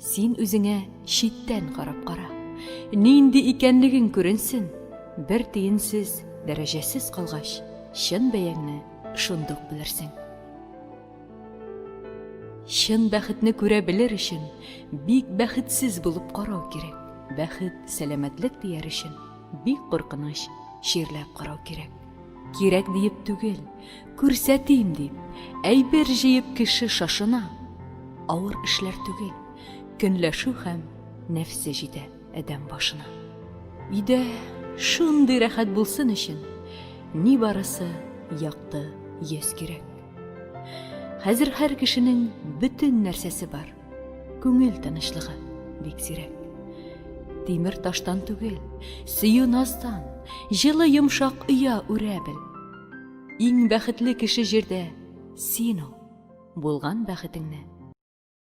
Син үзеңә читтән карап кара. Нинди икәнлегең күренсен. Бер тиенсез, дәрәҗәсез калгач, чын бәяңне шундук белерсең. Чын бәхетне күрә белер өчен, бик бәхетсез булып карау кирәк. Бәхет, сәламәтлек дияр өчен, бик куркыныч чирләп карау кирәк. Кирәк диеп түгел, күрсәтим дип, әйбер җыеп кеше шашына. Авыр эшләр түгел, көнләшү һәм нәфсе җитә адәм башына. Өйдә шундый рәхәт булсын өчен, нибарысы якты йөз кирәк. Хәзер һәр кешенең бөтен нәрсәсе бар. Күңел тынычлыгы бик сирәк. Тимер таштан түгел, сөю наздан, җылы йомшак оя үрә бел. Иң бәхетле кеше җирдә син ул. Булган бәхетеңне.